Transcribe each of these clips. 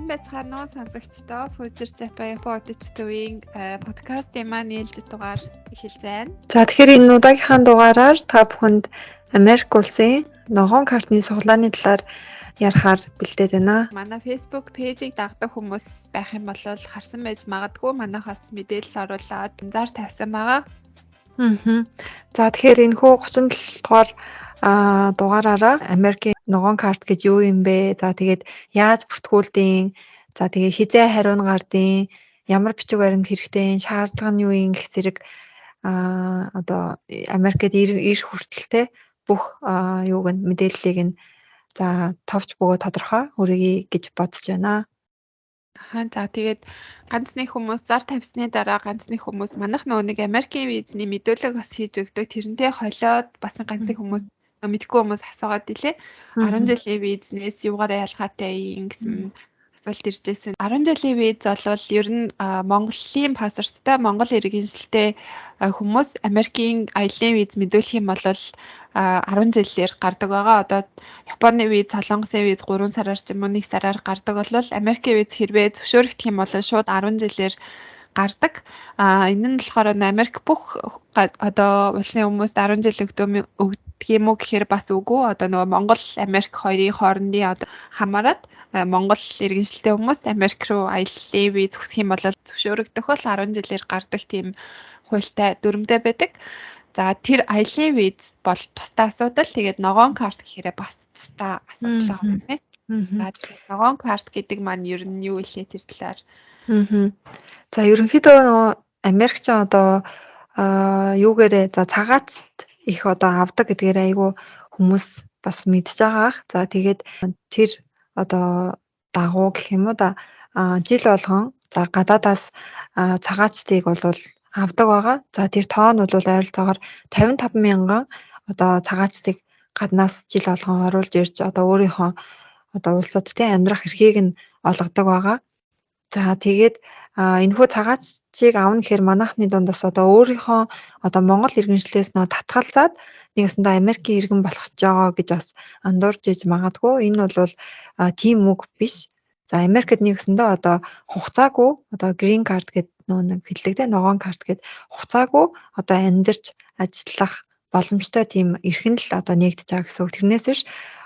Сайн байцгаана уу сонсогчдоо. Future Japan Япон өдөч төвийн подкастын маань ээлжит дугаар эхэлж байна. За, тэгэхээр энэ удаагийнхаа дугаараар та бүхэнд Америк улсын ногоон картны сугалааны талаар ярихаар бэлдээд байна. Манай Facebook page-ийг дагдаг хүмүүс байх юм бол харсан байж магадгүй, манайхаас мэдээлэл оруулаад зар тавьсан байгаа. За, тэгэхээр энэхүү 37 дугаар дугаараараа Америкийн ногоон карт гэж юу юм бэ? За, тэгээд яаж бүртгүүлдэг? За, тэгээ хэзээ хариу нь гардийн, ямар бичиг баримт хэрэгтэй, шаардлага нь юу юм гэх зэрэг одоо Америкт ирэх хүртэл те бүх юуг нь, мэдээллийг нь за товч бөгөөд тодорхой хүргэе гэж бодож байна. Аха, за, тэгээд ганц нэг хүмүүс зар тавьсны дараа ганц нэг хүмүүс манайх нөгөө нэг Америкийн визний мэдүүлэг бас хийж өгдөг. Тэрнтэй холиод бас ганц нэг хүмүүс, мэдэхгүй хүмүүс асуугаад илээ. 10 жилийн визнээс юугаараа ялгаатай юм гэсэн асуулт ирж байсан. 10 жилийн виз бол ер нь Монголын паспорттой, Монгол иргэншилтэй хүмүүс Америкийн аяллын виз мэдүүлэх юм бол 10 жилээр гардаг байгаа. Одоо Японы виз, Солонгосын виз 3 сараар ч юм уу 1 сараар гардаг бол Америкийн виз хэрвээ зөвшөөрөгдөх юм бол шууд 10 жилээр гардаг. А энэ нь болохоор Америк бүх одоо улсын хүмүүст 10 жил өгдөг юм уу гэхээр бас үгүй. Одоо нөгөө Монгол, Америк хоёрын хоорондын одоо хамаарат Монгол иргэншилтэй хүмүүс Америк руу аяллын виз хүсэх юм бол зөвшөөрөгдөх бол 10 жилээр гардаг тийм хуультай дүрмтэй байдаг. За, тэр аяллын виз бол тусдаа асуудал. Тэгээд ногоон карт гэхээрээ бас тусдаа асуудал байгаа юм байна. За, тэгээд ногоон карт гэдэг маань ер нь юу илээ, тэр талаар? За, ерөнхийдөө нөгөө Америкч одоо юугээрээ за цагаачд их одоо авдаг гэдгээр айгүй хүмүүс бас мэдж байгаа ах. За, тэгээд тэр одоо дагуу гэх юм уу да, жил болгон за гадаадаас цагаачдыг бол авдаг байгаа. За, тэр тоо нь бол ойролцоогоор 55 мянган одоо цагаачдыг гаднаас жил болгон оруулж ирж одоо өөрийнхөө одоо улсад тийм амьдрах эрхийг нь олгодог байгаа. За, тэгээд энэхүү цагаачийг авна гэхээр манайхны дундаас одоо өөрийнхөө одоо Монгол иргэншлээс нөө татгалзаад нэгсэндээ Америкийн иргэн болох гэж байгаа гэж бас андуурч иж магадгүй. Энэ бол тийм үг биш. За, Америкт нэгсэндээ одоо хугацаагүй одоо green card гэдэг нөө нэг хэлдэг те, ногоон карт гэд хугацаагүй одоо амьдарч ажиллах боломжтой тийм эрх нь л одоо нэгдэж байгаа гэсэн үг. Тэрнээс биш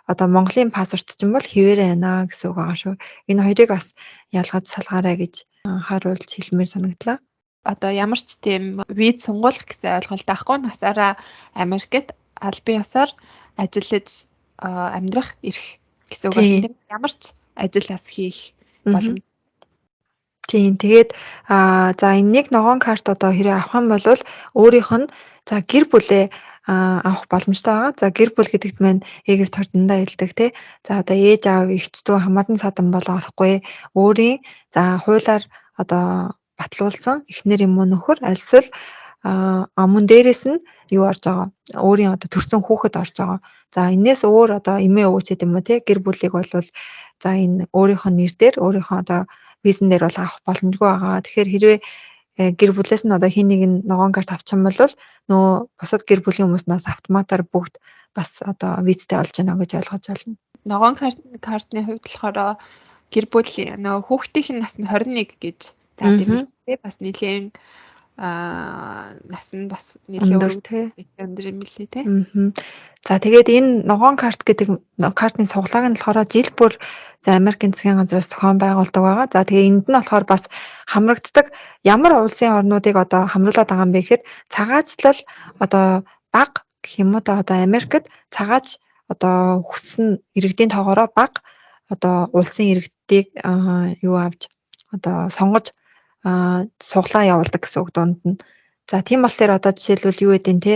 одоо Монголын паспорт чинь бол хэвээрээ байна гэсэн үг байгаа шүү. Энэ хоёрыг бас ялгаж салгаарай гэж анхааруулж хэлмээр санагдлаа. Одоо ямар ч тийм виз сунгуулах гэсэн ойлголт авахгүй, насаараа Америкт албан ёсоор ажиллаж амьдрах эрх гэсэн үг байна тийм. Ямар ч ажил бас хийх боломж. Тийм, тэгээд за энэ нэг ногоон карт одоо хэрэг авах юм бол өөрийнх нь за гэр бүлээ авах боломжтой байгаа. За, гэр бүл гэдэгт маань Египт хордондоо хэлдэг тий. За, одоо ээж аав, эгч дүү, хамаатан садан бол орохгүй. Өөрийн за хуулиар одоо батлуулсан эхнэр юм уу нөхөр, альсвал мөн дээрэс нь юу орж байгаа, өөрийн одоо төрсэн хүүхэд орж байгаа. За, энээс өөр одоо эмээ өвөө ч гэдэм үү те, гэр бүлийг бол за энэ өөрийнхөө нэр дээр, өөрийнхөө одоо визэн дээр бол авах боломжгүй байгаа. Тэгэхээр хэрвээ гэр бүлээс нь одоо хин нэг нь ногоон карт авчих юм бол нөгөө бусад гэр бүлийн хүмүүснээс автоматар бүгд бас одоо визтэй болж байна гэж ойлгож байна. Ногоон картны хувьд болохоор гэр бүл, нөгөө хүүхдийн нас нь 21 гэж заад юм билээ. Бас нэлээд нас нь бас нэлээд өндөр тий. Өндөр юм билээ тий. За, тэгээд энэ ногоон карт гэдэг картны сугалааг нь болохоор жил бүр за Америкийн засгийн газраас зохион байгуулдаг байгаа. За, тэгээ энд нь болохоор бас хамрагддаг ямар улсын орнуудыг одоо хамруулад байгаа юм бэ гэхээр цагаачлал одоо бага гэх юм уу да, одоо Америкт цагаач одоо хүссэн иргэдийн тоогоороо бага одоо улсын иргэдийг юу авч одоо сонгож сугалаа явуулдаг гэсэн үг дунд нь. За, тийм болохоор одоо жишээлбэл юу гэдэг нь те,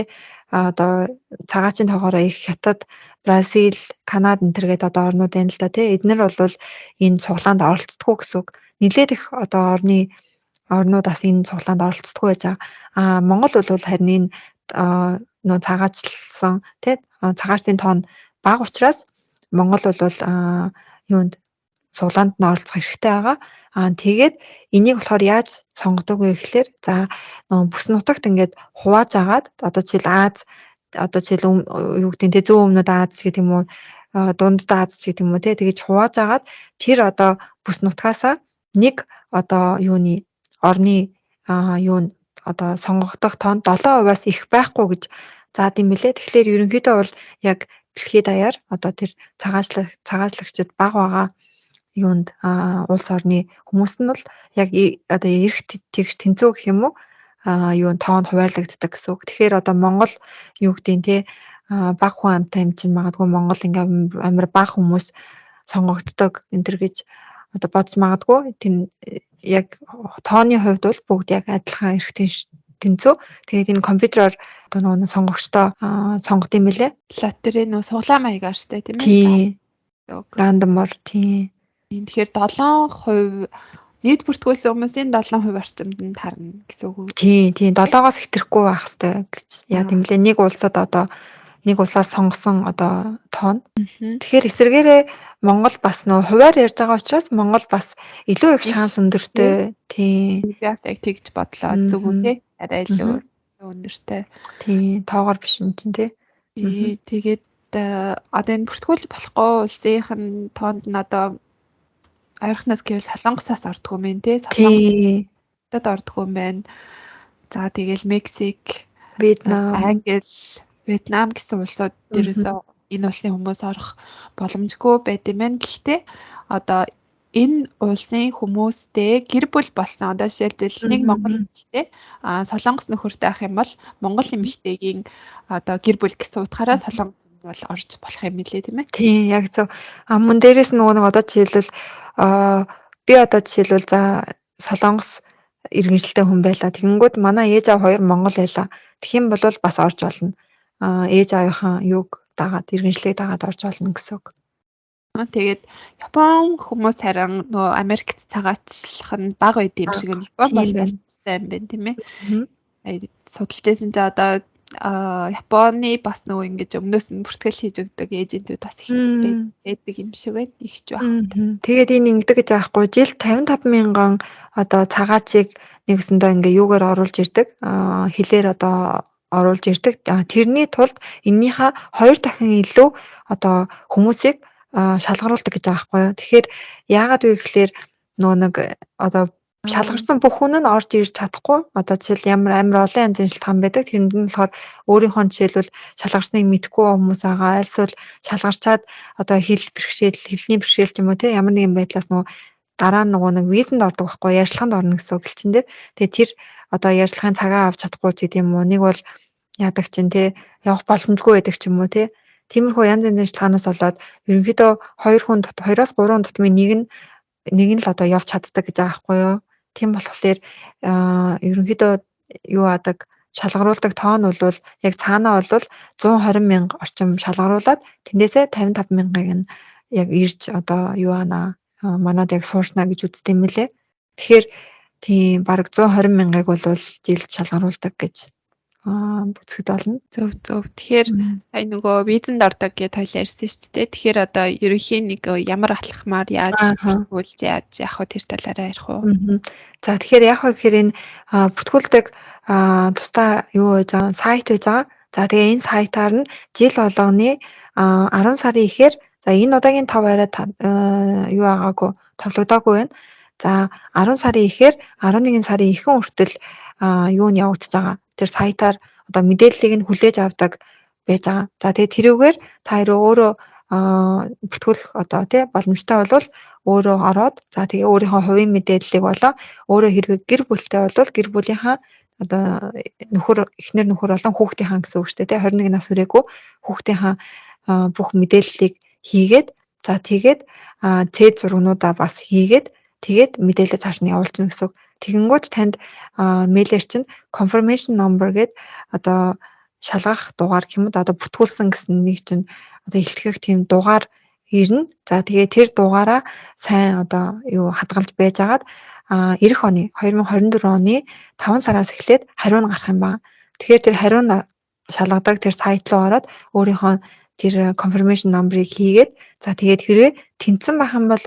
одоо цагаачийн тоогоороо их Хятад, Бразил, Канада энэ төр гээд одоо орнууд байна л да тий. Эднэр бол энэ сугалаанд оролцдоггүй гэсэн үг. Нилээд их одоо орны орнууд бас энэ сугалаанд оролцдоггүй байж байгаа. А Монгол бол харин энэ нөө цагаачлсан тий, цагаачдын тоон бага учраас Монгол бол юунд, сугалаанд нь оролцох эрхтэй байгаа. Аа, тэгээд энийг болохоор яаж сонгодог вэ гэхлээр за нөгөө бүс нутагт ингээд хувааж агаад, одоо жишээл Ази, одоо жишээл юу гэдэг нь те, зүүн өмнөд Ази гэх юм уу, дунд Аз ч гэдэг юм уу те, тэгэж хувааж агаад тэр одоо бүс нутгаасаа нэг одоо юуны орны юу одоо сонгогдох тоон 7%-аас их байхгүй гэж заад юм билээ. Тэгэхээр ерөнхийдөө бол яг дэлхийд даяар одоо тэр цагаачлагчид бага байгаа юунд улс орны хүмүүс нь бол яг одоо эрх тэгш тэнцүү гэх юм уу, юу тоонд хуваарлагддаг гэсэн үг. Тэгэхээр одоо Монгол юу гэдгийг те, бага хүн амтай юм чинь магадгүй Монгол ингээ амар бага хүмүүс сонгогддог энэ төр гэж одоо бодож магадгүй. Тэр яг тооны хувьд бол бүгд яг адилхан эрх тэнцүү. Тэгээд энэ компьютероор одоо нөгөө сонгогчдоо сонгод юм билээ. Лотерей нөө суглаа маягаар штэ, тийм ээ. Тийм. Random оор, тийм. Тэгэхээр 7% нийт бүртгүүлсэн хүмүүсийн 7% орчимд нь тарна гэсэн үг үү? Тийм, 7-оос хэтрэхгүй байх хэрэгтэй гэж яа тийм лээ. Нэг улсад одоо нэг улсаас сонгосон одоо тоон. Тэгэхээр эсрэгээрээ Монгол бас нөө хувиар ярьж байгаа учраас Монгол бас илүү их шанс өндөртэй. Тийм. Би бас яг тэгж бодлоо. Зөв үү те? Арай илүү өндөртэй. Тийм, тоогоор биш юм чинь те. Тэгээд одоо энэ бүртгүүлж болохгүй улсынх нь тоонд нь одоо ойрхоноос гэвэл Солонгосоос ордгоо юм те. Солонгосод ордгоо юм байна. За, тэгэл Мексик, Вьетнам, Англи, Вьетнам гэсэн улсууд дээрээсээ энэ улсын хүмүүс орох боломжгүй байд юм байна. Гэхдээ одоо энэ улсын хүмүүстэй гэр бүл болсон, одоо жишээлбэл нэг монгол эмэгтэй солонгос нөхөртэй ах юм бол монгол эмэгтэйгийн одоо гэр бүл гэсэн утгаараа солонгос бол орж болох юм билээ, тийм ээ. Тийм, яг зөв. А мөн дээрэс нөгөө нэг одоо жишээлбэл би одоо жишээлбэл за солонгос иргэншилтэй хүн байлаа. Тэгэнгүүт манай ээж аав хоёр монгол байлаа. Тэгэх юм бол бас орж болно. Ээж аавынхаа юуг дагаад, иргэншлийг дагаад орж болно гэсэн үг. Тэгээд Япон хүмүүс харин нөгөө Америкт цагаачлах нь бага байд юм шиг нь, Япон бол боломжтой юм байна, тийм ээ. Судалж байсан чинь одоо Японы бас нөгөө ингэж өмнөөс нь бүртгэл хийж өгдөг эйжентүүд бас их байдаг юм шиг байна. Их ч байх. Тэгээд энэ ингэдэг гэж аахгүй, жил 55 мянган одоо цагаачийг нэгсэндээ ингээ юугаар оруулж ирдэг. Хилээр одоо оруулж ирдэг. Тэрний тулд эннийхээ 2 дахин илүү одоо хүмүүсийг шалгаруулдаг гэж байгаа байхгүй юу. Тэгэхээр яагаад вэ гэхлээр нөгөө нэг одоо шалгарсан бүх хүн нь орж ирж чадахгүй. Одоо жишээл ямар амар олон янзын шалтгаан байдаг. Тэрэнд нь болохоор өөрийнхөө жишээлбэл шалгарсныг мэдэхгүй хүмүүс байгаа. Альсвал шалгарчаад одоо хэл бэрхшээл, хэлний бэрхшээл ч юм уу те, ямар нэгэн байдлаас нөгөө дараа нь нөгөө нэг визэнд ордог байхгүй, ярилцлаганд орно гэсэн үг элчин дээр. Тэгээ тэр одоо ярилцлагын цагаа авч чадахгүй ч гэдэг юм уу. Нэг бол яадаг чинь те, явах боломжгүй байдаг ч юм уу те. Тиймэрхүү янз янзын шалтгаанаас болоод ерөнхийдөө 2 хүн 2-оос 3 тутмын нэг нь л одоо явж чаддаг гэж байгаа байхгүй юу. Тийм болохоор ерөнхийдөө юу адаг, шалгаруулдаг тоон бол яг цаанаа бол 120 мянга орчим шалгаруулад тэндээсээ 55 мянгыг нь яг ирж одоо юу аана манад яг суурнаа гэж үздэг юм лээ. Тэгэхээр тийм, бараг 120 мянгыг бол жилд шалгаруулдаг гэж үзэхэд болно. Зөв, зөв. Тэгэхээр сая нөгөө визэнд ордог гэж хоёлаа ярьсан шүү дээ. Тэгэхээр одоо ерөнхий нэг ямар алхмаар яаж бүртгүүлж яаж явах вэ, тэр талаараа ярих уу? За, тэгэхээр яг вэ гэхээр энэ бүртгүүлдэг тусдаа юу байж байгаа, сайт байж байгаа. За, тэгээ энэ сайтаар нь жил болгоны 10 сарын ихээр, за энэ удаагийн тав арай юу байгаагүй, товлогдоогүй байна. За, 10 сарын ихээр 11 сарын ихэнх хүртэл юу нь явагдаж байгаа. Тэр сайтаар одоо мэдээллийг нь хүлээж авдаг байж байгаа. За, тэгээ тэрүүгээр та өөрөө бүртгүүлэх одоо тий боломжтой бол өөрөө ороод, за тэгээ өөрийнхөө хувийн мэдээллийг болоо өөрөө хэрвээ гэр бүлтэй бол гэр бүлийнхаа одоо нөхөр, эхнэр, нөхөр болон хүүхдийнхаа гэсэн үг шүү дээ тий, 21 нас хүрээгүй хүүхдийнхаа бүх мэдээллийг хийгээд, за тэгээд цээд зургнуудаа бас хийгээд, тэгээд мэдээлэл цааш нь явуулчихна гэсэн үг. Тэгэнгүүт танд мэйлээр чинь confirmation number гээд одоо шалгах дугаар гэх юм уу, одоо бүртгүүлсэн гэсэн нэг чинь одоо илтгэх тийм дугаар ирнэ. За, тэгээ тэр дугаараа сайн одоо юу хадгалж байж агаад ирэх оны 2024 оны 5 сараас эхлээд хариу нь гарах юм байна. Тэгэхээр тэр хариу нь шалгадаг тэр сайт руу ороод өөрийнхөө тэр confirmation number-ыг хийгээд, за тэгээд хэрвээ тэнцсэн байх юм бол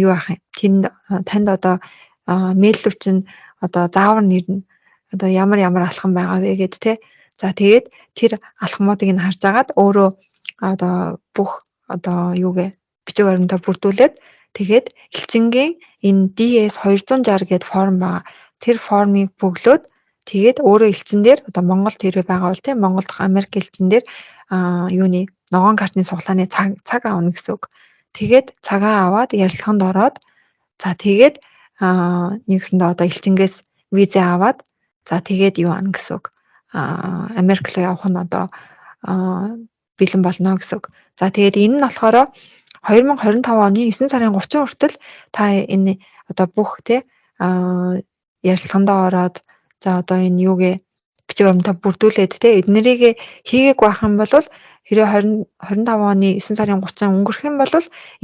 юу ах юм? Тэнд танд одоо мэйл рүү чинь одоо заавар нэрнэ. Одоо ямар ямар алхам байгаа вэ гэд те. За, тэгээд тэр алхмуудыг нь харж агаад өөрөө одоо бүх одоо юугээ бичиг баримтаа бүрдүүлээд тэгээд элчингийн энэ DS 260 гэдэг форм байгаа. Тэр формыг бөглөөд тэгээд өөрөө элчин дээр одоо Монголд хэрвээ байгаа бол тийм Монгол дахь Америк элчин дээр юуны ногоон картны сугалааны цаг авна гэсэн үг. Тэгээд цагаа аваад ярилцлаганд ороод, за, тэгээд нэгсэндээ одоо элчингээс визээ аваад, за, тэгээд юу аана гэсэн үг. Америк руу явах нь одоо бэлэн болно гэсэн үг. За, тэгээд энэ нь болохоор 2025 оны 9 сарын 30 хүртэл та энэ одоо бүх тий ярилцлагандаа ороод, за, одоо энэ юугээ бичиг баримтаа бүрдүүлээд тий эднэрийг хийгээгүй байх юм бол, хэрвээ 20 25 оны 9 сарын 30 өнгөрөх юм бол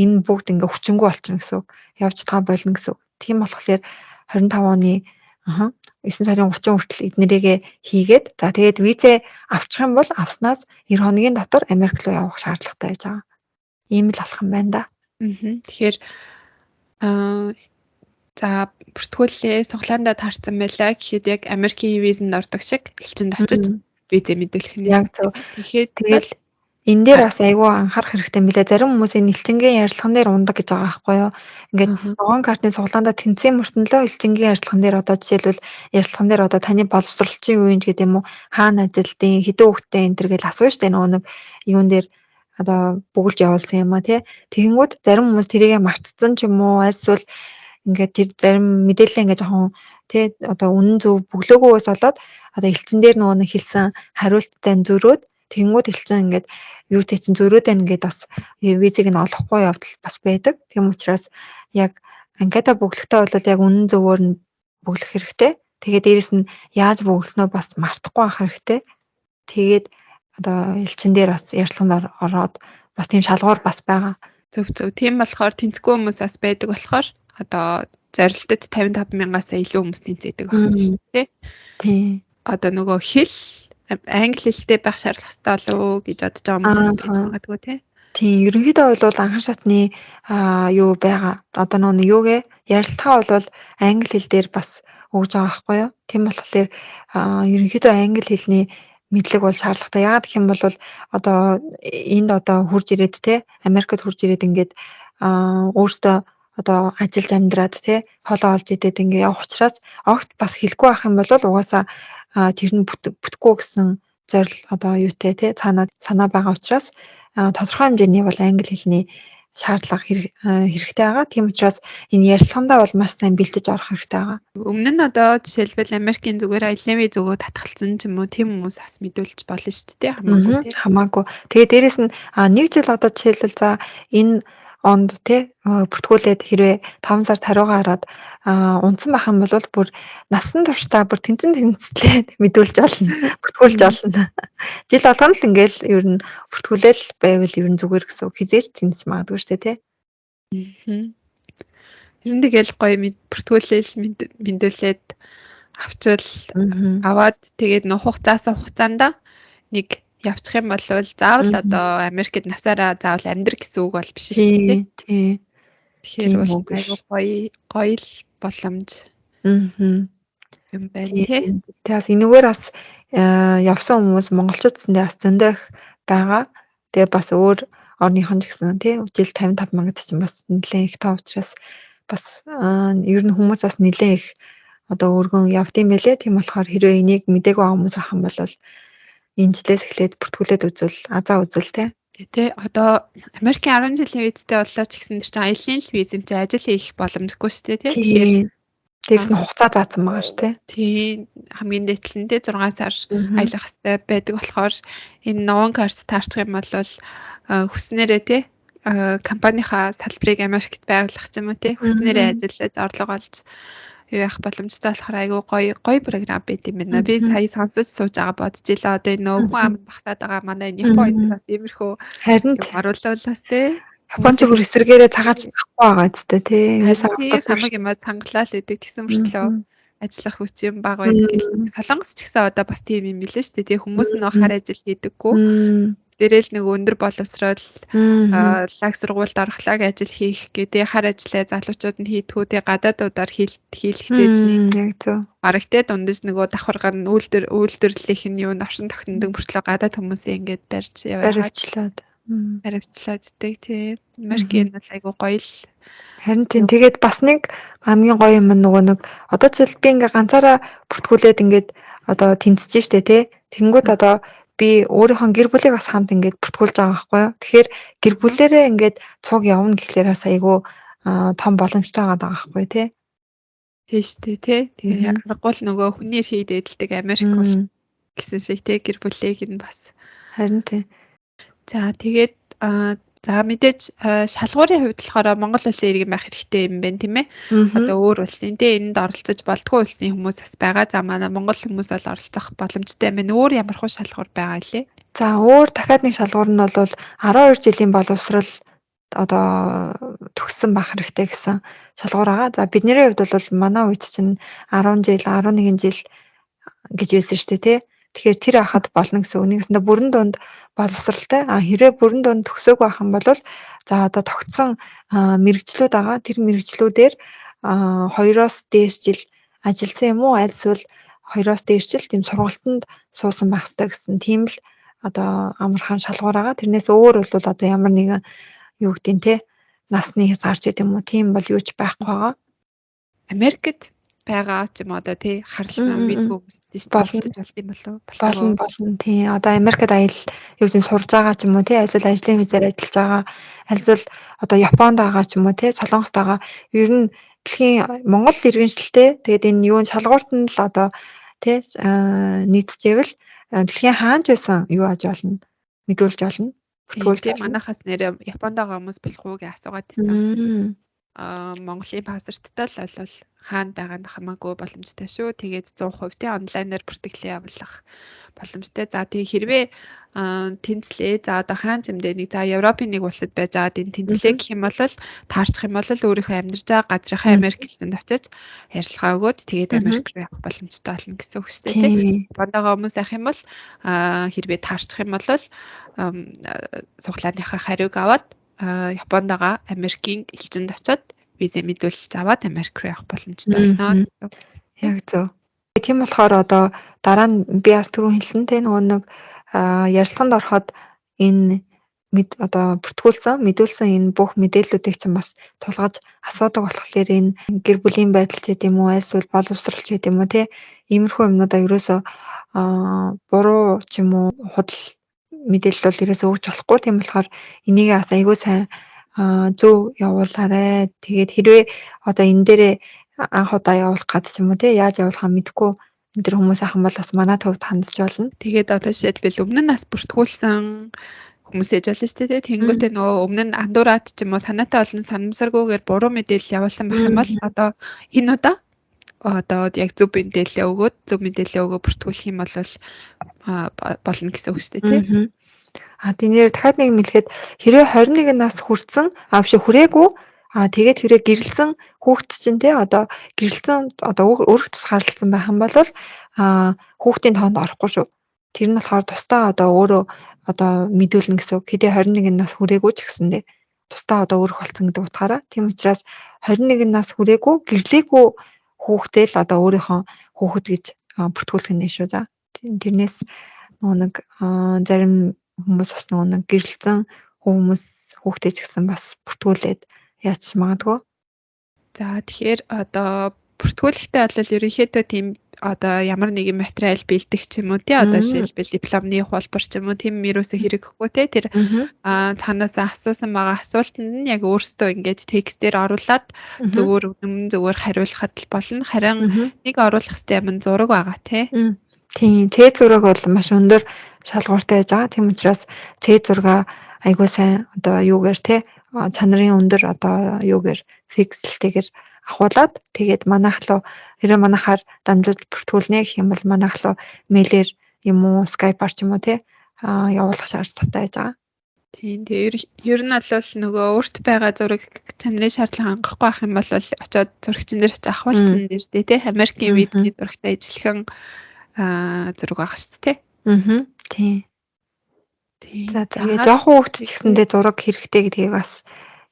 энэ бүгд ингээ хүчингүй болчихно гэсэн үг. Явж чадгаа болно гэсэн үг. Тийм болохоор 25 оны 9 сарын 30 хүртэл эднэрийг хийгээд, за, тэгээд визээ авчих юм бол авснаас 90 хоногийн дотор Америк руу явах шаардлагатай байж байгаа. Ийм л алхам байна да. Тэгэхээр за, бүртгүүлээ, сугалаандаа таарсан байлаа гэхэд яг Америкийн визэнд ордог шиг элчинд очиж визээ мэдүүлэх нь. Яг зөв. Тэгэхээр тэгэл энэ дээр бас айгүй анхаарах хэрэгтэй юм билээ. Зарим хүмүүс энэ элчингийн ярилцлаган дээр унадаг гэж байгаа байхгүй юу? Ингээд ногоон картны сугалаандаа тэнцсэн мөртнөлөө элчингийн ярилцлаган дээр одоо жишээлбэл ярилцлаган дээр одоо таны боловсролчийн юу юм ч гэдэг юм уу, хаана ажилдیں، хэдэн хүүхэдтэй энэ төр гэж асууна штэ, нөгөө нэг юун дээр одоо бөглөж явуулсан юм а тий. Тэгэнгүүт зарим хүмүүс тэрийгэ мартсан ч юм уу, альсвал ингээд тэр зарим мэдээлэл ингээд жоохон тий одоо үнэн зөв бөглөөгөөс болоод одоо элчин дээр нөгөө нэг хэлсэн хариулттай зөрөөд, тэгэнгүүт элчин ингээд юутай чинь зөрөөд байна гэдээ бас визийг нь олохгүй явдал бас байдаг. Тийм учраас яг анкета бөглөхтэй бол яг үнэн зөвөөр нь бөглөх хэрэгтэй. Тэгээд дээрэс нь яаж бөглөнөө бас мартахгүй байх хэрэгтэй. Тэгээд одоо элчин дээр бас ярилцлаганд ороод бас тийм шалгуур бас байгаа. Зөв зөв. Тийм болохоор тэнцэхгүй хүмүүс бас байдаг болохоор одоо зорилтод 55 мянгаас илүү хүмүүс тэнцээдэг байна шүү дээ. Тийм. Одоо нөгөө хэл англи хэлтэй байх шаардлагатай болов уу гэж бодож байгаа хүмүүс байж магадгүй тий. Тийм, ерөнхийдөө бол анхан шатны юу байгаа. Одоо нөгөө юугээ ярилцлага бол англи хэл дээр бас өгж байгаа байхгүй юу? Тийм болохоор ерөнхийдөө англи хэлний мэдлэг бол шаардлагатай. Яагаад гэх юм бол одоо энд одоо хурж ирээд те Америкт хурж ирээд ингээд өөртөө одоо ажиллаж амьдраад те хоолоо олж идээд ингээ явах учраас огт бас хэлэхгүй байх юм бол угаасаа тэр нь бүтэхгүй гэсэн зорил одоо юутай те цаанаа санаа байгаа учраас тодорхой хэмжээний бол англи хэлний шаардлага хэрэгтэй байгаа. Тийм учраас энэ ярилцлагандаа бол маш сайн бэлдэж орох хэрэгтэй байгаа. Өмнө нь одоо жишээлбэл Америкийн зүгээр аялын виз өгөө татгалцсан ч юм уу, тийм хүмүүс бас мэдүүлж болно шүү дээ, хамаагүй тий. Хамаагүй. Тэгээ дээрэс нь нэг жил одоо жишээлбэл за энэ онд тий бүртгүүлээд хэрвээ 5 сард хариугаа хараад унтсан байх юм бол бүр насан туршдаа бүр тэнцэн тэнцлээ мэдүүлж олно. Бүртгүүлж олно. Жил болгоно л ингээл ер нь бүртгүүлэл байвал ер нь зүгээр гэсэн үг. Хизээч тэнцэж магадгүй шүү дээ тий. Ер нь тэгэл гоё бүртгүүлэл мэдүүлээд авчвал аваад тэгээд нөх хугацаасаа хугацаанд нэг явчих юм бол заавал одоо Америкт насаараа заавал амьдр гэсэн үг бол биш шүү дээ. Тий. Тэгэхээр бол айгүй гоё гоё л боломж юм байна тий. Тэгээс энэгээр бас явсан хүмүүс монголчуудсандээ бас зөндөө их байгаа. Тэгээ бас өөр орныхон ч гэсэн тий жил 55 мянга гэдэг чинь бас нэлээд их тоо учраас бас ер нь хүмүүс бас нэлээд их одоо өргөн явд юм байлээ. Тийм болохоор хэрвээ энийг мдээгүй байгаа хүмүүс ах юм бол энэ жилээс эхлээд бүртгүүлээд үзвэл азаа үзвэл тий. Тэ, одоо Америкийн 10 жилийн визтэй боллоо ч гэсэн тэр чинь аялын л виз юм чи ажил хийх боломжгүй шүү дээ тий. Тэгэхээр дээрс нь хугацаа заасан байгаа шүү тий. Тий, хамгийн дээд нь тий 6 сар аялах хэрэгтэй байдаг болохоор энэ ногоон карт таарчих юм бол хүснээрээ тий компанийнхаа салбарыг Америкт байгуулах ч юм уу тий хүснээрээ ажиллаж орлого олж юу яах боломжтой болохоор айгүй гоё гоё програм байт юм байна. Би сая сонсож сууж байгаа бодож илаа. Одоо энэ нөгөө хүн ам багсаад байгаа манай Японд бас иймэрхүү харин оруулуулаас тий. Японч бүр эсэргээрээ цагаач авахгүй байгаа зү тий. Ерөөсөө хамаг юм цангалаа л идэг тэгсэн мөртлөө ажиллах хүч юм бага байдаг гэл. Солонгос ч гэсэн одоо бас тийм юм билээ шүү дээ. Тий, хүмүүс нөө хар ажил хийдэггүй. Дээрэл нэг өндөр боловсрол лаг сургуульд орохлаг ажил хийх гэдэг хар ажлаа залуучууд нь хийдгүү тий гадаадуудаар хийх хичээж нэг яг зөв. Бараг тий дундаж нөгөө давхарга нь үйлдвэрлэлийнх нь юу оршин тогтнодог мөртлөө гадаад хүмүүсээ ингээд барьж яваа. Баривчлаад. Харивчлаад ддэг тий. Америкийн бол айгу гоё л. Харин тийм, тэгээд бас нэг хамгийн гоё юм нөгөө нэг одоо жишээл би ингээ ганцаараа бүртгүүлээд ингээд одоо тэнцэж штэ тий. Тэнгүүд одоо би өөрийнхөө гэр бүлийг бас хамт ингээд бүртгүүлж байгаа байхгүй юу. Тэгэхээр гэр бүлээрээ ингээд цуг явна гэхлээр бас айгүй том боломжтой байгаа байхгүй тий. Тийм штэ тий. Тэгээ аргагүй л нөгөө хүний эрхийг дээдэлдэг Америк улс гэсэн шиг тий, гэр бүлийг нь бас. Харин тий. За, тэгээд за, мэдээж шалгуурын хувьд болохоор Монгол улсын иргэн байх хэрэгтэй юм байна, тийм ээ. Одоо өөр улсын тий энд оролцож болдгоо улсын хүмүүс бас байгаа. За, манай Монгол хүмүүс бол оролцох боломжтой юм байна. Өөр ямар хуу шалгуур байгаа лээ? За, өөр дахиад нэг шалгуур нь бол 12 жилийн боловсрал одоо төгссөн байх хэрэгтэй гэсэн шалгуур байгаа. За, бидний хувьд бол манай үед чинь 10 жил, 11 жил гэж байсан шүү дээ, тий. Тэгэхээр тэр хахад болно гэсэн үг. Нэгсэндээ бүрэн дунд боловсралтай. А хэрвээ бүрэн дунд төгсөөгүй байх юм бол за одоо тогтсон мэргэжлүүд байгаа. Тэр мэргэжлүүдээр 2-оос дээш жил ажилласан юм уу? Аль эсвэл 2-оос дээш жил тийм сургалтанд суусан байх хэрэгтэй гэсэн тийм л одоо амархан шалгуур байгаа. Тэрнээс өөр бол одоо ямар нэгэн юу гэдیں те насны хязгаар ч гэдэм үү, тийм бол юу ч байхгүй байгаа. Америкт байгаа ч юм одоо тий харалсан визгүй хүмүүс тийш бололцож болд юм болов уу? Болно, болно, тий. Одоо Америкт аялал юу гэдэг сурж байгаа ч юм уу тий, альвал ажлын визээр ажиллаж байгаа, альвал одоо Японд байгаа ч юм уу тий, Солонгост байгаа. Ер нь дэлхийн Монгол иргэншилтэй, тэгээд энэ юун шалгуурт нь л одоо тий нийцчихэвэл дэлхийн хаанч байсан юу аж болно, мэдүүлж болно. Бүртгүүлж. Тийм, манайхаас нэрээ Японд байгаа хүмүүс болох уу гэж асуугаад байсан. Монголын паспорттой л бол хаана байгаа нь хамаагүй боломжтой шүү. Тэгээд 100% тий онлайнаар бүртгэлээ явуулах боломжтой. За, тэгээ хэрвээ тэнцлээ. За, одоо хаан зэмдээ нэг за Европын нэг улсад байж байгаад энэ тэнцлээ гэх юм бол таарчих юм бол өөрийнхөө амьдарч байгаа газрынхаа Америк хэлтэнд очиж ярилцлага өгөөд тэгээд Америк руу явах боломжтой болно гэсэн үг шүү дээ, тий. Японд байгаа хүмүүс явах юм бол хэрвээ таарчих юм бол суглааныхаа хариуг аваад Японд байгаа Америкийн элчинд очиод виза мэдүүлэлт аваад Америк руу явах боломжтой болно. Яг зөв. Тийм болохоор одоо дараа нь би бас түрүүн хэлсэн те нөгөө нэг ярилцлаганд ороход энэ мэд одоо бүртгүүлсэн, мэдүүлсэн энэ бүх мэдээллүүдийг чинь бас тулгаж асуудаг болохоор энэ гэр бүлийн байдал ч гэдэм үү, альсвал боловсрал ч гэдэм үү те, иймэрхүү юмнуудаа ерөөсөө буруу ч юм уу худал мэдээлэл бол ерөөсөө өгч болохгүй. Тийм болохоор энийг бас айгүй сайн зөв явуулаарай. Тэгээд хэрвээ одоо энэ дээрээ анх удаа явуулах гад ч юм уу те, яаж явуулахаа мэдэхгүй энэ төр хүмүүс ах юм бол бас манай төвд хандж болно. Тэгээд одоо жишээлбэл өмнө нь бас бүртгүүлсэн хүмүүс ээж болно шүү дээ. Тэнгүүтээ нөгөө өмнө нь андуураад ч юм уу санаатай олон санамсаргүйгээр буруу мэдээлэл явуулсан байх юм бол одоо энэ удаа одоо яг зөв мэдээлэлээ өгөөд, зөв мэдээлэлээ өгөө бүртгүүлэх юм бол болно гэсэн үг шүү дээ, тий. А тэнээр дахиад нэг мэлэхэд хэрвээ 21 нас хүрсэн, а биш, хүрээгүй, а тэгээд хэрвээ гэрлэсэн хүүхэд чинь те одоо гэрлэсэн, одоо өрх тусгаарлалсан байх юм бол хүүхдийн тоонд орохгүй шүү. Тэр нь болохоор тусдаа одоо өөрөө одоо мэдүүлнэ гэсэн үг. Хэдий 21 нас хүрээгүй ч гэсэндээ тусдаа одоо өрх болсон гэдэг утгаараа. Тийм учраас 21 нас хүрээгүй, гэрлээгүй хүүхдээ л одоо өөрийнхөө хүүхэд гэж бүртгүүлэх нь шүү. За. Тэрнээс нөгөө нэг зарим хүмүүс бас нөгөө нэг гэрлэсэн хүмүүс хүүхдээ ч гэсэн бас бүртгүүлээд яач магадгүй. За, тэгэхээр одоо бүртгүүлэхдээ бол ерөнхийдөө тийм одоо ямар нэгэн материал бэлдэх ч юм уу тий, одоо жишээлбэл дипломны хуулбар ч юм уу, тийм ерөөсөө хэрэггүй тий. Тэр цаанаас асуусан байгаа асуултанд нь яг өөртөө ингээд текстээр оруулаад зөвөр үнэн зөвөр хариулахад л болно. Харин нэг оруулах хэрэгтэй юм зураг байгаа тий. Тийм, Ц зураг бол маш өндөр шалгууртай байж байгаа. Тийм учраас Ц зургаа айгуу сайн одоо юугаар те чанарын өндөр одоо юугаар фикселтэйгээр авахуулаад тэгээд манайх руу хэрвээ манайхаар дамжуулж бүртгүүлнэ гэх юм бол манайх руу мэйлээр юм уу, скайпаар ч юм уу те явуулах шаардлагатай байж байгаа. Тийм, тэгээ ер нь бол нөгөө өөрт байгаа зураг чанарын шаардлага хангахгүй байх юм бол очиод зурагчин дээр очиж авахулсан дээр тий, Америкийн визний зурагтай ижилхэн зураг байгаа шүү дээ. Аа. Тийм. Тийм. За, тэгээ жоохон хүүхэд ч гэсэндээ зураг хэрэгтэй гэдгийг бас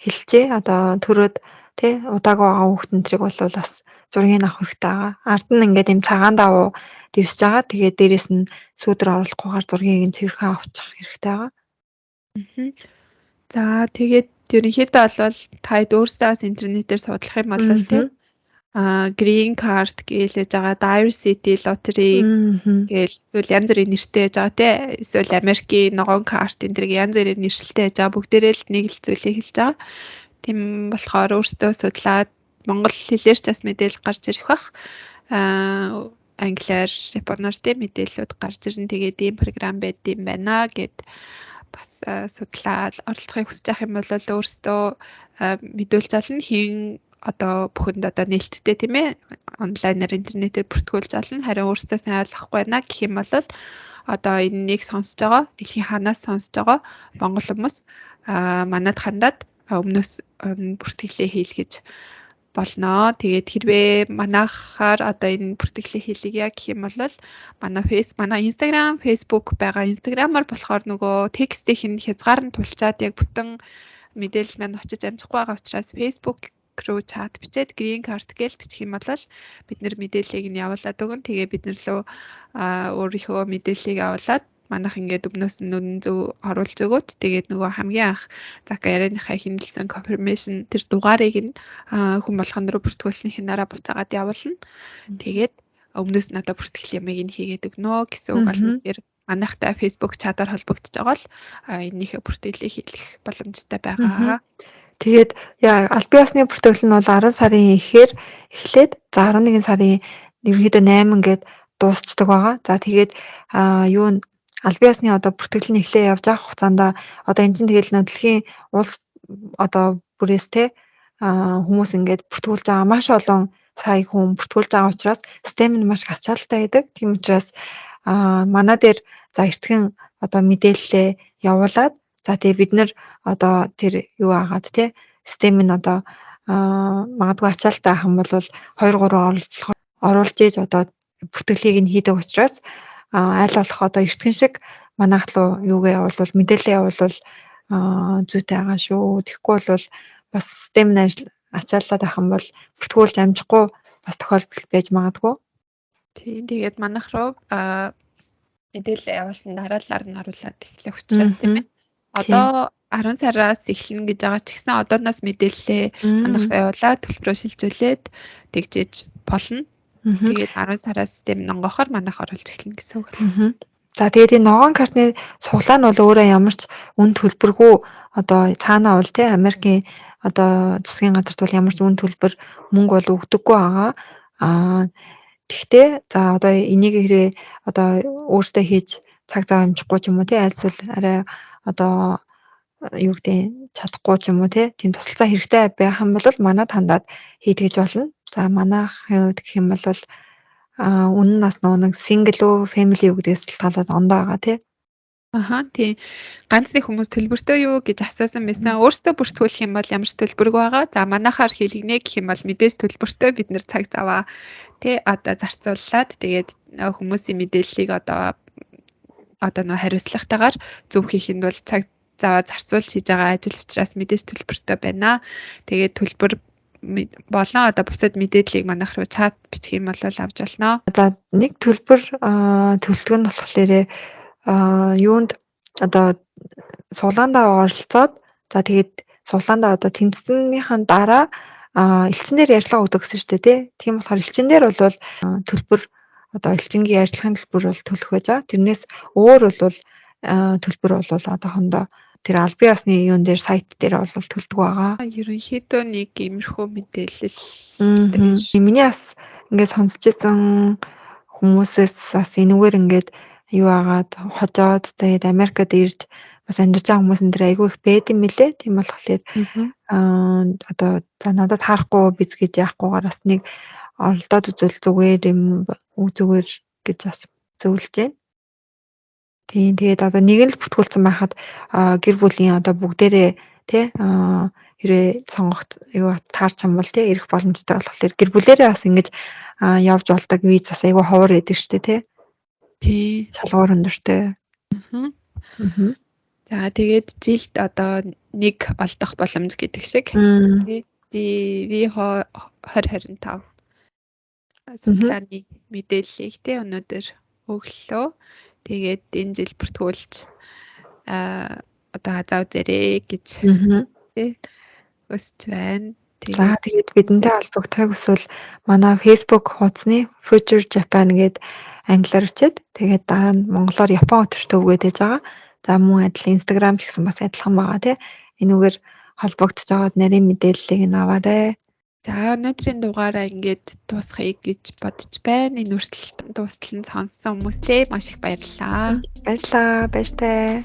хэлжээ. Одоо төрөөд тий удаагүй байгаа хүүхэд энтрийг бол бас зургийг авах хэрэгтэй байгаа. Ард нь ингээд юм цагаан давуу дэвсэж байгаа. Тэгээд дээрэс нь сүүдэр оруулахгүйгээр зургийг нь цэвэрхэн авчих хэрэгтэй байгаа. За тэгээд ерөнхийдөө бол та хэд өөрсдөө бас интернетээр судлах юм бол тий green card гэлээж байгаа, diversity lottery гээл эсвэл янз бүрийн нэртэй байж байгаа тий. Эсвэл Америкийн ногоон карт энэ тэрэг янз бүрийн нэршилтэй байж байгаа. Бүгдээрээ л нэг л зүйлийг хэлж байгаа. Тийм болохоор өөрсдөө судлаад монгол хэлээр ч бас мэдээлэл гарч ирэх бах. Англиар, японоор тий мэдээллүүд гарч ирнэ. Тэгээд ийм програм байд юм байна гэд бас судлаад оролцохыг хүсэж байх юм бол өөрсдөө мэдүүлж олно. Хин одоо бүхэнд одоо нээлттэй тийм ээ онлайнаар интернетээр бүртгүүлж олно. Харин өөрсдөө сайн ойлгохгүй байна гэх юм бол одоо энэнийг сонсож байгаа, дэлхийн хаанаас сонсож байгаа монгол хүмүүс манад хандаад өмнөөс бүртгэлээ хийлгэж болно. Тэгээд хэрвээ манайхаар одоо энэ бүртгэлээ хийлгье гэх юм бол манай Instagram, Facebook байгаа. Instagram-аар болохоор нөгөө текстийг нь хязгаар нь тулчаад яг бүтэн мэдээлэл маань очиж амжихгүй байгаа учраас Facebook руу чат бичээд green card гэж бичих юм бол бид нэр мэдээллийг нь явуулаад өгнө. Тэгээ бид нар лөө өөрийнхөө мэдээллийг авуулаад манайх ингээд өмнөөс нь үнэн зөв оруулж өгөөд тэгээд нөгөө хамгийн анх Зака ярианыхаа хинэлсэн confirmation тэр дугаарыг нь хүн болгон руу бүртгүүлснийхэн дараа буцаагаад явуулна. Тэгээд өмнөөс нь одоо бүртгэл ямыг нь хийгээд өгнө гэсэн үг болно. Тэгэхээр манайхтай Facebook чатаар холбогдож байгаа л энэнийхээ бүртгэлийг хийх боломжтой байгаа. Тэгээд аль биесны бүртгэл нь бол 10 сарын эхээр эхлээд за 11 сарын ерөнхийдөө 8 гээд дуусчдаг байгаа. За тэгээд юу н аль биесны одоо бүртгэл нь эхлээ явж байгаа хугацаанд одоо энэ чинь тэгэл дэлхийн улс одоо бүрээс те хүмүүс ингээд бүртгүүлж байгаа маш олон сая хүн бүртгүүлж байгаа учраас систем нь маш ачаалалтай байдаг. Тийм учраас манай дээр за эртхэн одоо мэдээлэлээ явуулаад за тэгээ бид нар одоо тэр юу агаад те систем нь одоо магадгүй ачаалттай ах юм бол 2 3 оролдлого оруулж ээж одоо бүртгэлийг нь хийдэг учраас аль болох одоо эртхэн шиг манайх руу юугээ явуулвал мэдээлэл явуулвал зүйтэй байгаа шүү. Тэгэхгүй бол бас систем нь ачааллаад ах юм бол бүртгүүлж амжихгүй бас тохиолдол байж магадгүй. Тийм, тэгээд манайх руу мэдээлэл явуулсан дараалалаар нь оруулаад эхлэх учраас тийм ээ. Одоо 10 сараас эхэлнэ гэж байгаа ч гэсэн одооноос мэдээлэлээ манайх руу явуулаад төлбөрөө шилжүүлээд тэгжээж болно. Тэгээд 10 сараас систем нонгохоор манайх оруулж эхэлнэ гэсэн үг. За тэгээд энэ ногоон картны суглаа нь бол өөрөө ямар ч үн төлбөргүй одоо цаанаа бол тий Америкийн одоо засгийн газарт бол ямар ч үн төлбөр мөнгө бол өгдөггүй байгаа. Тэгтээ за одоо энийг хэрэг одоо өөртөө хийж цаг зав амжихгүй ч юм уу тий аль эсвэл арай одоо юу гэдэг чадахгүй ч юм уу тий тийм тусалцаа хэрэгтэй байх юм бол манад хандаад хийдгэж болно. За манайхын хувьд гэх юм бол үнэн нас нөгөө нэг single үү family үү гэдгээс шалтгаалаад ондоо байгаа тий. Аха, тий. Ганц нэг хүмүүс төлбөртэй юу гэж асуусан байсан. Өөрсдөө бүртгүүлэх юм бол ямар ч төлбөргүй байгаа. За манайхаар хийлгэнэ гэх юм бол мэдээж төлбөртэй, бид нэр цаг заваа тий одоо зарцууллаад тэгээд хүмүүсийн мэдээллийг одоо нөө хариуцлагатайгаар зөв хийхэд бол цаг заваа зарцуулж хийж байгаа ажил учраас мэдээж төлбөртэй байна. Тэгээд төлбөр болон одоо бусад мэдээллийг манайх руу чат бичих юм бол авч болно. За нэг төлбөр төлдөг нь болохоор юунд одоо суглаандаа оролцоод за тэгээд суглаандаа одоо тэнцсэнийхэн дараа элчин дээр ярилцлага өгдөг гэсэн шүү дээ тий. Тийм болохоор элчин дээр бол төлбөр одоо элчингийн ярилцлагын төлбөр бол төлөх байж байгаа. Тэрнээс өөр бол төлбөр бол одоохондоо тэр аль биесны юун дээр сайт дээр бол төлдөг байгаа. Ерөнхийдөө нэг иймэрхүү мэдээлэл. Миний бас ингээд сонсч ирсэн хүмүүсээс бас энэгээр ингээд юу агаад хожоод тэгээд Америкт ирж бас амьдарч байгаа хүмүүс энэ төр айгүй их байд юм лээ. Тийм болохоор одоо за надад таарахгүй биз гэж яахгүйгээр бас нэг оролдоод үзвэл зүгээр юм зүгээр гэж бас зөвлөж байна. Тийм, тэгээд одоо нэг нь л бүртгүүлсэн байхад гэр бүлийн одоо бүгдээрээ тий хэрвээ сонгогт юу таарч юм бол тий ирэх боломжтой болохоор гэр бүлээрээ бас ингэж явж болдог, виз бас айгүй ховор байдаг штэ тий. Тий. Чалгуур өндөртэй. Аа. За тэгээд жилд одоо нэг олдох боломж гэдэг шиг. Тий. DV 2025 судлааны мэдээллийг тий өнөөдөр өглөө. Тэгээд энэ жил бүртгүүлж одоо азаа үзээрэй гэж хүсэж байна. За, тэгээд бидэнтэй холбогдохыг хүсвэл манай Facebook хуудасны Future Japan гээд англиар бичээд, тэгээд дараа нь монголоор Япон өтөр төв гэдэг байгаа. За, мөн адил Instagram ч гэсэн бас адилхан байгаа, тий. Энүүгээр холбогдож байгаад нарийн мэдээллийг нь аваарай. За, өнөөдрийн дугаараа ингээд дуусгая гэж бодож байна. Энэ хүртэл дуустал нь сонссон хүмүүстээ маш их баярлалаа. Баярлалаа. Баяртай.